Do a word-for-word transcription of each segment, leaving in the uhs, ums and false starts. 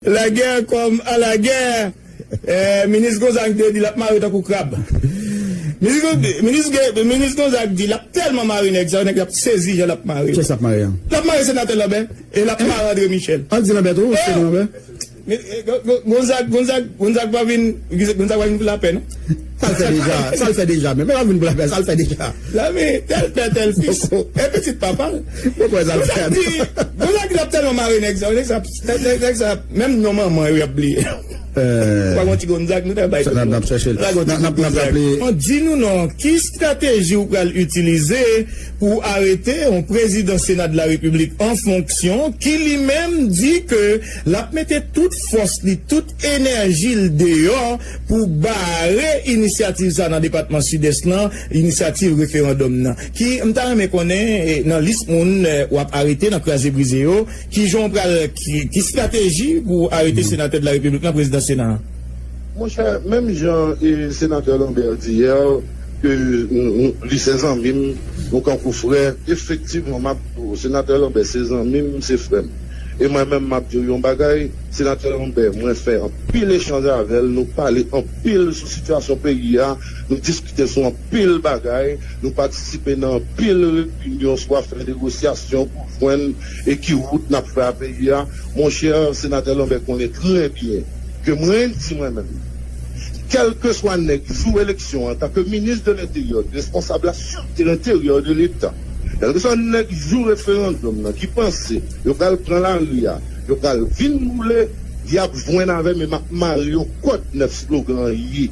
Lagè kòm a lagè. Eh, minis Gonzague te di l ap mare tankou krab. Minis Gon- minis Ge- minis Gonzague di l ap tèlman mare nèg sa, nèg la ap sezi jan l ap mare. Kiyès l ap mare an? L ap mare senatè Lambert e l ap mare André Michel. Al di Lambert tou, se Lambert. Gonzague, Gonzague, Gonzague pa vin, Gonzague pa vin pou lapè non. Sa l fè deja, sa l fè deja, men pa vin pou lapè, sa l fè deja. Lame, tèl pè, tèl fis. E pitit papa l. Gonzague di, Gonzague di l ap tèlman mare nèg sa, nèg sa, nèg sa, menm non manman yo y ap bliye. Pa gon ti Gonzague, nou ta bay tout moun. N ap chèche l. N ap raple. Di nou non, ki estrateji ou pral itilize pou arete yon prezidan Sena de la Repiblik an fonksyon ki li menm di ke l ap mete tout fòs li, tout enèji l deyò pou bare inisyativ sa nan depatman Sidès lan, inisyativ referandòm nan. Ki, m ta renmen konnen, eh, nan lis moun, eh, w ap arete nan kraze brize yo, ki jan w pral, ki, ki estrateji pou arete senatè de la Repiblik lan, prezidan Sena a? Monchè, menm jan e senatè Lambert di yè, ke nou, nou, li se zanmi m, nou kankou frè, efektivman, m ap di w, senatè Lambert se zanmi m, se frè m. E mwen menm, m ap di w yon bagay, senatè Lambert, mwen fè anpil echanj avè l, nou pale anpil sou sitiyasyon peyi a, nou diskite sou anpil bagay, nou patisipe nan anpil reyinyon sou afè negosyasyon pou jwenn e ki wout n ap fè a peyi a. Monchè, senatè Lambert konnen trè byen ke mwen di mwen menm, kèlkeswa nèg jou eleksyon an, antanke minis de lenteryè, responsab la sûreté intérieure de l'État, kèlkeswa nèg jou referandòm nan ki panse yo pral pran lari a, yo pral vin boule, y ap jwenn avè m e m ap mare yo kòd nèf slogan an ye.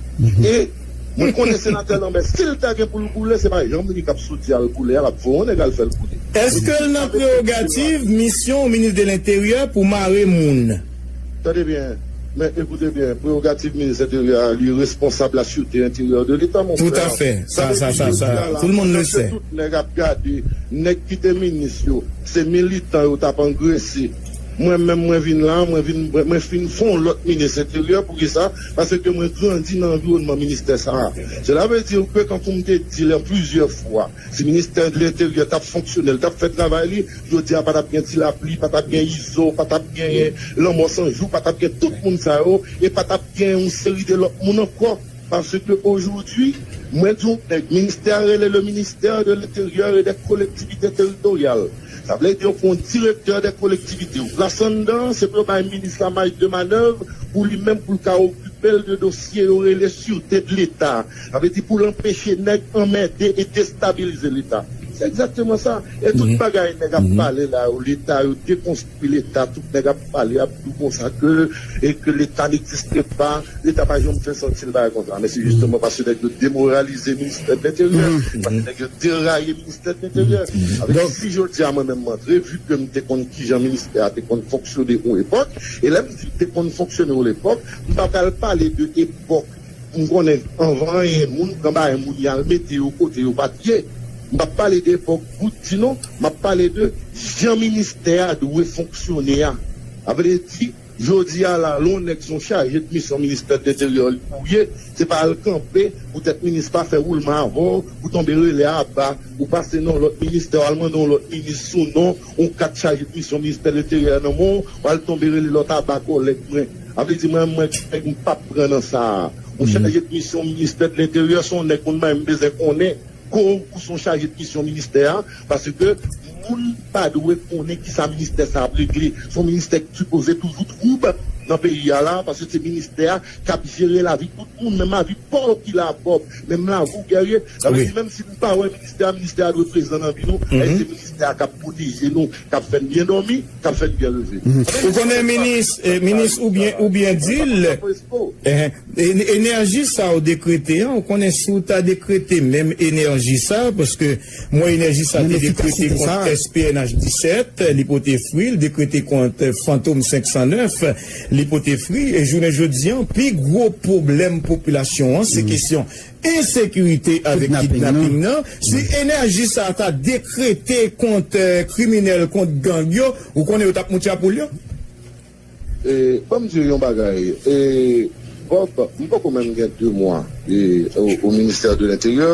E mwen konnen senatè Lambert, si l ta gen pou l boule, se pa janm li k ap soti al boule a, l ap voye yon nèg al fè l boule. Èske l nan prerogativ, misyon minis de lenteryè pou mare moun? Tande byen, men ekoute byen, prerogativ minis enteryè a, li responsab la sûreté intérieure de l'État, mon frè. Tout à fait. Sa, sa, sa, sa, tout moun le sait. Tout nèg ap gade, nèg ki te minis yo, se militan yo t ap angrese. Mwen menm, mwen vin la, mwen vin, mwen, mwen fin fè yon lòt minis enteryè. Poukisa? Paske mwen grandi nan anviwònman ministè sa a. Cela veut dire que, kankou m te di l plizyè fwa, si ministè de lenteryè t ap fonksyone, l t ap fè travay li, jodi a pa t ap gen ti lapli, pa t ap gen izo, pa t ap gen lanmò san jou, pa t ap gen tout moun sa yo, e pa t ap gen yon seri de lòt moun ankò. Paske aujourd'hui, mwen di w nèg, ministè a rele le ministère de l'Intérieur et des Collectivités Territoriales. Sa vle di yo pran direktè de kolektivite yo. Plas anndan, se pou yo bay minis la maj de manèv pou li menm, pou l ka okipe l de dosye yo rele sûreté de l'État. Sa vle di pou l anpeche nèg anmède e destabilize Leta. Se egzakteman sa. E tout bagay nèg ap pale la yo, Leta yo dekonstwi Leta, tout nèg ap pale, ap di w konsa ke, e ke Leta n'existe pas, Leta pa janm fè santi l bagay konsa. Men se jisteman paske nèg yo demoralize ministè de lenteryè, paske nèg yo deraye ministè de lenteryè. Avèk si jodi a mwen menm m antre, vi ke m te konn kijan ministè a te konn fonksyone yon epòk, e lè m di te konn fonksyone yon epòk, m pa pral pale de epòk m konnen anvan anyen, moun pran bagay moun y al mete yo kote yo pa t ye. M p ap pale de epòk bout di non, m ap pale de jan ministè a dwe fonksyone a. Sa vle di, jodi a la, lè yon nèg se yon chaje de misyon ministè de lenteryè ou ye, se pa al kanpe poutèt minis pa fè woulman avè w, ou tonbe rele aba, ou pase nan yon lòt ministè, w al mande yon lòt minis sou non, yon kat chaje de misyon ministè de lenteryè nan men w, w al tonbe rele lòt aba kòlèg mwen. Sa vle di mwen, mwen, m p ap pran nan sa a. Yon chaje de misyon ministè de lenteryè, se yon nèg moun mwen m bezwen konnen. Ko ou se yon chaje de misyon ministè a, paske moun pa dwe konnen kisa ministè sa ap regle. Se yon ministè ki sipoze toujou twoub nan peyi a la, paske se ministè a k ap jere lavi tout moun, menm lavi pòv ki la pòv, menm lavi w gèrye. Sa vle di, menm si nou pa wè ministè a, ministè a dwe prezan nan vi nou, e se ministè a k ap pwoteje nou, k ap fè n byen dòmi, k ap fè n byen leve. Ou konnen minis, eh, minis ou byen, ou byen di l, eh, en- enèji sa ou dekrete an, ou konnen si w ta dekrete menm enèji sa, paske mwen enèji sa te dekrete kont S P N H disèt, li pote fwi, l dekrete kont Fantom senk san nèf, li pote fwi, e jounen jodi an, pi gwo pwoblèm popilasyon an, se kesyon ensekirite avèk kidnaping nan. Si enèji sa ta dekrete kont, eh, kriminèl, kont gang yo, ou konnen yo t ap moute a poul yo? E, ban m di w yon bagay. E, Bob, m poko menm gen de mwa, e, o, o ministè de lenteryè,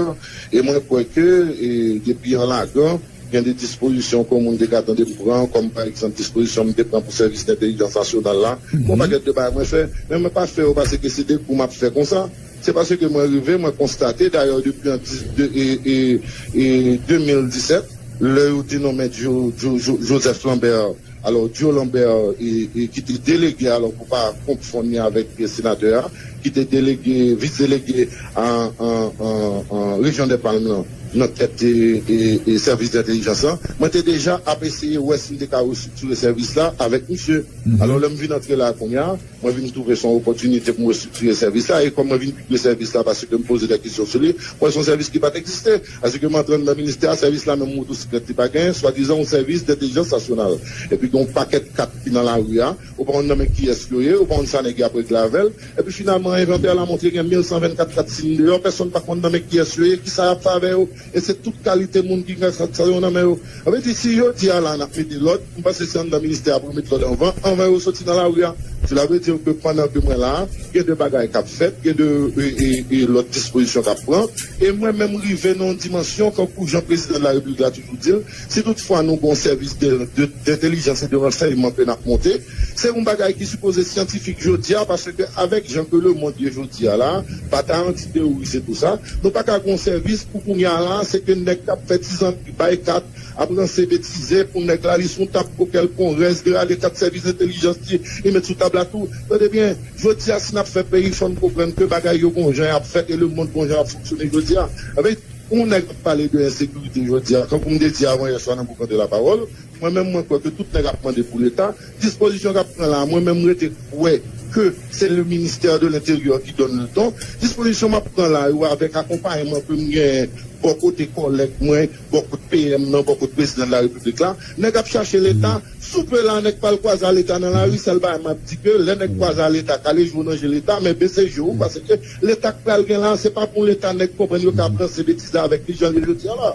e mwen kwè ke, e, depi an lagan, gen de dispozisyon ke yon moun te ka tande m pran, kòm pa egzanp dispozisyon m te pran pou sèvis entèlijans nasyonal la. Gon pakèt de bagay mwen fè, men mwen pa fè yo paske se de kou m ap fè konsa. Se paske mwen rive, mwen konstate, dayè, depi an dis- de- e- e- e de mil disèt, lè yo te nonmen Jo- Jo- Jo- Joseph Lambert, alò, Joe Lambert, e- e ki te delege, alò, pou pa konfonn li avèk senatè a, ki te delege, vis delege an, an, an, an rejyon dè Palm lan, nan tèt e, e, e sèvis dentèlijans lan, mwen te deja ap eseye wè si m te ka restriktire sèvis la avèk misye. Alò, lè m vin antre la kounye a, mwen vin twouve se yon opòtinite pou m restriktire sèvis la, e kòm mwen vin pibliye sèvis la paske m poze de kesyon sou li, mwen se yon sèvis ki pa t egziste. Paske m antre anndan ministè a, sèvis la menm motosiklèt li pa genyen, swadizan yon sèvis dentèlijans nasyonal. Epi gen yon pakèt kat ki nan lari a, ou pa konn nan men kiyès yo ye, ou pa konn sa nèg y ap regle avè l. Epi finalman, envantè la montre gen mil san vennkat kat siy deyò, pèsonn pa konn nan men kiyès yo ye, kisa y ap fè avè yo. E se tout kalite moun ki gen kat sa yo nan men yo. Sa vle di, si jodi a la n ap mete lòd, m panse se anndan ministè a pou yo met lòd anvan, anvan yo soti nan lari a. Cela veut dire que pandan ke mwen la, gen de bagay k ap fèt, gen de e, e, e lòt dispozisyon k ap pran. E mwen menm rive nan yon dimansyon, kankou jan prezidan de la repiblik la toujou di l, si toutfwa nou gen yon sèvis de, de, dentèlijans e de ransèyman ke n ap monte, se yon bagay ki sipoze syantifik jodi a, paske avèk jan ke lemonn ye jodi a la, batay anti-teworis e tou sa, nou pa ka gen yon sèvis pou kounye a la, se ke nèg k ap fè ti zanmi bay kat, ap ranse betize pou nèg la, li sou tab pou kè l pran rès de ale kat sèvis entèlijans li, li met sou tab la tou. Tande byen, jodi a, si n ap fè peyi, fò n konprann ke bagay yo gon jan y ap fèt e lemonn gon jan y ap fonksyone jodi a. Anfen, yon nèg ap pale de ensekirite jodi a, kankou m te di avan yè swa nan Boukante Lapawòl, mwen menm, mwen kwè ke tout nèg ap mande pou Leta. Dispozisyon k ap pran la, mwen menm, m rete kwè ke se le ministère de l'Intérieur ki donne le ton. Dispozisyon m ap pran la yo, avèk akonpayman ke m genyen bò kote kòlèg mwen, bò kot P M nan, bò kot prezidan de la repiblik la, nèg ap chache Leta. Soupe la, nèg pral kwaze a Leta nan lari, sèl bagay m ap di ke lè nèg kwaze a Leta, kale je w nan je Leta, men bese je w, paske Leta k pral gen la, se pa pou Leta nèg konprann yo ka ap ranse betize avèk li jan l ye jodi a la.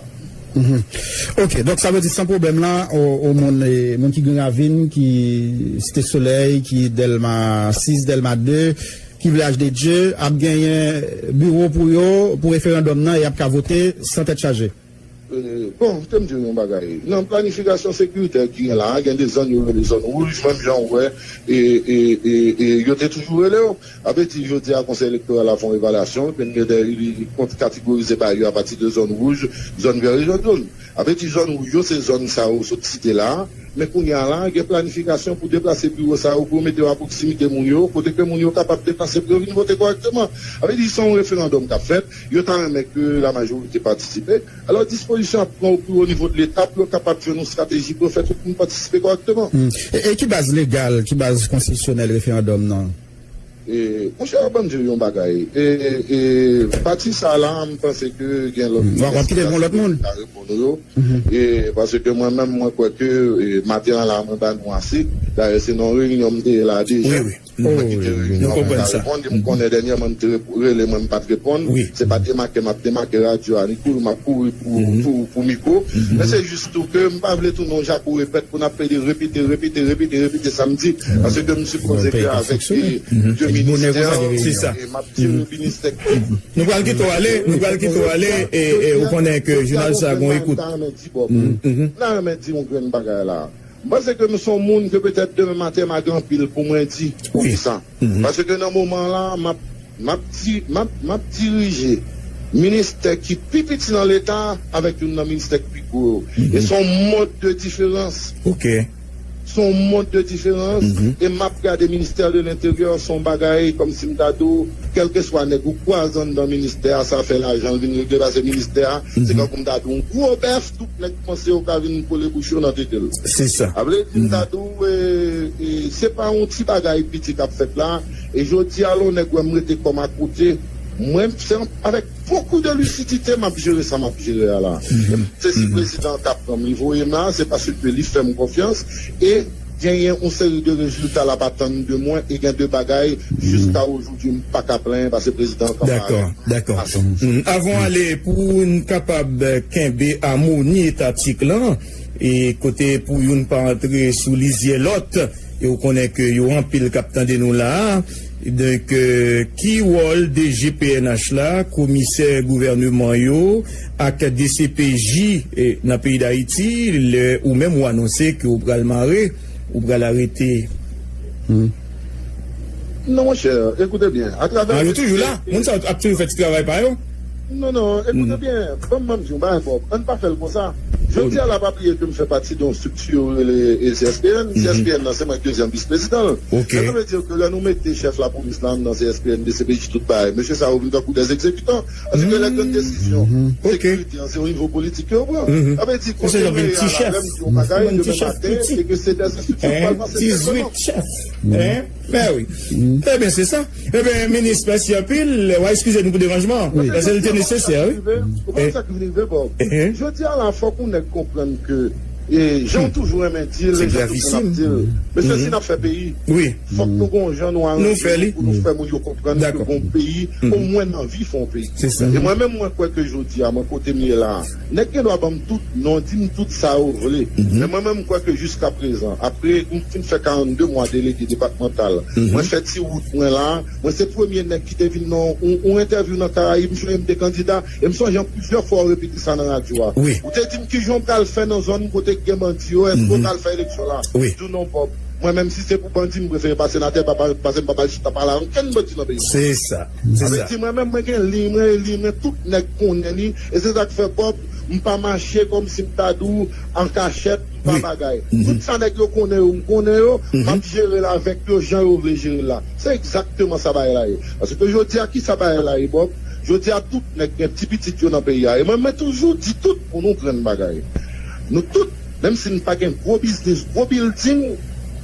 Ok, donk sa vle di san pwoblèm la, o, o moun, e, moun ki Gran Ravin, ki Site Solèy, ki Dèlma sis, Dèlma de, ki Vilaj de Dye, ap genyen biwo pou yo, pou referandòm nan, e ap ka vote san tèt chaje. E, bon, te m di w yon bagay. Nan planifikasyon sekiritè ki gen la a, gen de zòn yo rele zòn wouj, menm jan w wè, e, e, e, e yo te toujou rele yo. Sa vle di, jodi a, Konsèy Elektoral la fè yon evalyasyon, epi li, li kont-, kategorize bagay yo apati de zòn wouj, zòn vè e zòn jòn. Sa vle di, zòn wouj yo, se zòn sa yo sot site la a. Men kounye a la, gen planifikasyon pou deplase biwo sa yo, pou yo mete yo a pwoksimite moun yo, kote ke moun yo kapab deplase pou yo vin vote kòrèkteman. Sa vle di, se yon referandòm k ap fèt. Yo ta renmen ke lamajorite patisipe. Alò, dispozisyon ap pran o pi wo nivo de Leta pou yo kapab jwenn yon estrateji pou yo fè tout moun patisipe kòrèkteman. E, e ki baz legal, ki baz konstitisyonèl referandòm nan? E, monchè, ban m di w yon bagay. E, e, pati sa la, m panse ke gen lòt moun, w ap kite pou lòt moun, ka reponn ou yo. E, paske mwen menm, mwen kwè ke, e, maten an la, mwen ba nou ase. Dayè, se nan reyinyon m te ye la deja. Mwen kite reyinyon an, mwen pa reponn. M konnen dènyèman m te rele mwen, m pa t reponn. Se pa demake m ap demake radyo a, ni kouri m ap kouri pou, pou, pou mikwo. Men se jis tou ke m pa vle tounen yon jako repèt pou n ap pede repete, repete, repete, repete sa m di. Paske m sipoze ke avèk de ministè, e m ap di ministè ki Nou pral kite w ale, nou pral kite w ale, e, e ou konnen ke jounalis la gon ekout. M ta renmen di yon grenn bagay la. M panse ke m se yon moun ke petèt demen maten m a gen anpil pou mwen di. Poukisa? Paske nan moman la, m ap, m ap di, m ap, m ap dirije ministè ki pi piti nan Leta avèk youn nan ministè ki pi gwo yo. E se yon mond de diferans. Se yon mond de diferans. E m ap gade ministè de lenteryè, se yon bagay kòmsi m ta di w, kèlkeswa nèg ou kwaze anndan ministè a, sa fè lajan l vin regle, paske ministè a, se kankou m ta di w, yon gwo bèf, tout nèg panse yo ka vin kole bouch yo nan tete l. Sa vle di, m ta di w, e, e, se pa yon ti bagay piti k ap fèt la, e jodi a, lè yon nèg wè m rete kò m akote, mwen, se avèk bokou de lisidite m ap jere sa m ap jere a la. E m se si prezidan an ka pran m, li voye m la, se paske li fè m konfyans, e genyen yon seri de rezilta l ap atann de mwen, e gen de bagay, jiska ojodi, m pa ka plenyen, paske prezidan an kanpe avè m. Dakò. Avan ale, pou n kapab kenbe amoni etatik lan, e kote pou youn pa antre sou lizyè lòt, E ou konnen ke yo anpil k ap tande nou la a. Donk, euh, ki wòl D G P N H la, komisè gouvèneman yo, ak D C P J, eh, nan peyi Dayiti, lè ou menm ou anonse ke ou pral mare, ou pral arete? Non, monchè, ekoute byen. Atravè. Ah, yo toujou la. Moun sa yo ap toujou fè ti travay pa yo. Non, non, ekoute byen. Ban m, ban m di w yon bagay, Bob. Ann pa fè l konsa. Jodi a la, pa bliye ke m fè pati de yon estrikti yo rele C S P N. C S P N nan, se mwen ki dezyèm vis prezidan l. Sa vle di ke lè nou mete chèf lapolis la anndan C S P N, D C P J, tout bagay, mesye sa yo vin tankou dè egzekitan. Paske lè grann desizyon sekirite an, se o nivo politik yo pran. Sa vle di, kote nou ye a la, lè m di yon bagay, demen maten, se ke se dè estriksyon k pral pase. Dizwit chèf. Hein? Ben wi. Ebyen, se sa. Ebyen, minis, mèsi anpil. W a eskize nou pou deranjman. Paske l te nesesè, wi. Ou konn sa k vin rive, Bob? Jodi a la, fòk yon nèg konprann ke, e, jan w toujou renmen di l, e jan tout moun ap di l, mesye, si n ap fè peyi, fòk nou gon jan nou aranje nou pou nou fè moun yo konprann ke gon peyi, omwen nan vi, fè yon peyi. E mwen menm, mwen kwè ke jodi a, mwen kote m ye la a, nèg gen dwa ban m tout non, di m tout sa yo vle. Men mwen menm, m kwè ke jiskaprezan, apre m fin fè karannde mwa delege depatmantal, mwen fè ti wout mwen la, mwen se premye nèg ki te vin nan yon, yon entèvyou nan Karayib, m sonje m te kandida, e m sonje an plizyè fwa w repete sa nan radyo a. Ou te di m kijan w pral fè nan zòn kote k gen bandi yo, èske w pral fè eleksyon la? M di w non, Bob. Mwen menm, si se pou bandi, m prefere pa senatè, pa, pa, paske m p ap al chita pale a okenn bandi nan peyi. Se sa. Se sa. Sa vle di, mwen menm, mwen gen liy mwen, e liy mwen, tout nèg konnen li. E se sa k fè, Bob, m pa mache kòmsi m ta di w an kachèt, m pa bagay. Tout sa nèg yo konnen yo, m konnen yo, m ap jere l avèk yo jan yo vle jere l la. Se egzakteman sa bagay la ye. Paske jodi a, ki sa bagay la ye, Bob? Jodi a, tout nèg gen ti pitit yo nan peyi a. E mwen, mwen toujou di tout moun yon grenn bagay. Nou tout, menm si n pa gen gwo biznis, gwo bilding,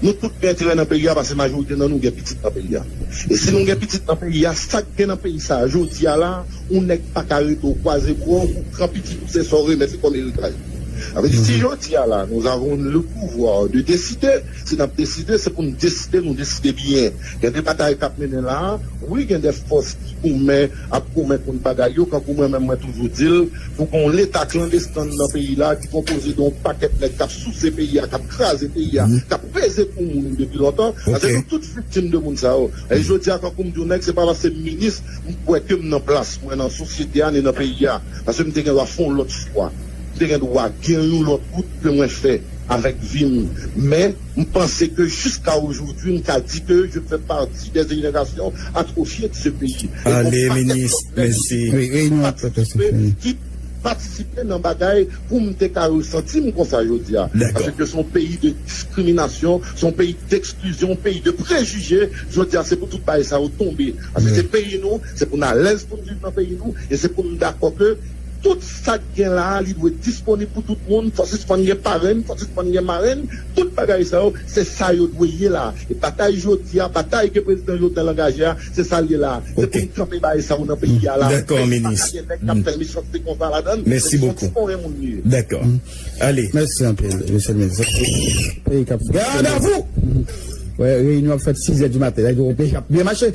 nou tout gen enterè nan peyi a, paske majorite nan nou gen pitit nan peyi a. E si nou gen pitit nan peyi a, sa k gen nan peyi sa a jodi a la, yon nèg pa ka rete w kwaze bra w pou pran pitit ou, se sa w renmen, se kòm eritaj. Sa vle di, si jodi a la, nous avons le pouvoir de décider, si n ap deside, se pou n deside, nou deside byen. Gen de batay k ap mennen la a, wi, gen de fòs ki goumen, ap goumen kont bagay yo, kankou mwen menm, mwen toujou di l, pou gen yon leta klandesten nan peyi la, ki konpoze de yon pakèt nèg k ap souse peyi a, k ap kraze peyi a, k ap peze kou moun depi lontan. Paske nou tout viktim de moun sa yo. E jodi a, kankou m di w, nèg, se pa paske m minis, m kwè ke m nan plas mwen nan sosyete a, ni nan peyi a. Paske m te gen dwa fè yon lòt chwa. M te gen dwa gen yon lòt wout ke mwen fè avèk vi m. Men, m panse ke jiska ojodwi, m ka di ke je fais partie des générations atrofiées de ce pays. E gon pakèt lòt nèg ki patisipe, ki patisipe nan bagay pou m te ka resanti m konsa jodi a. Paske se yon peyi de diskriminasyon, se yon peyi deksklizyon, yon peyi de prejije. Jodi a, se pou tout bagay sa yo tonbe. Paske se peyi nou, se pou n alèz pou n viv nan peyi nou, e se pou n dakò ke tout sa k gen la a, li dwe disponib pou tout moun. Fò sispann gen parenn, fò sispann gen marenn. Tout bagay sa yo, se sa yo dwe ye la. E batay jodi a, batay ke prezidan Jovenel angaje a, se sa l ye la. Se pou n kanpe bagay sa yo nan peyi a la. Dakò, minis. Pa ka gen nèg k ap fè mechanste konsa ladan l. Mèsi bokou. Se yon ti konyen moun li ye. Dakò. Ale. Mèsi anpil, mesye minis. Peyi k ap. Gad a vou! Wè, reyinyon ap fèt sizè di maten. Peyi k ap byen mache.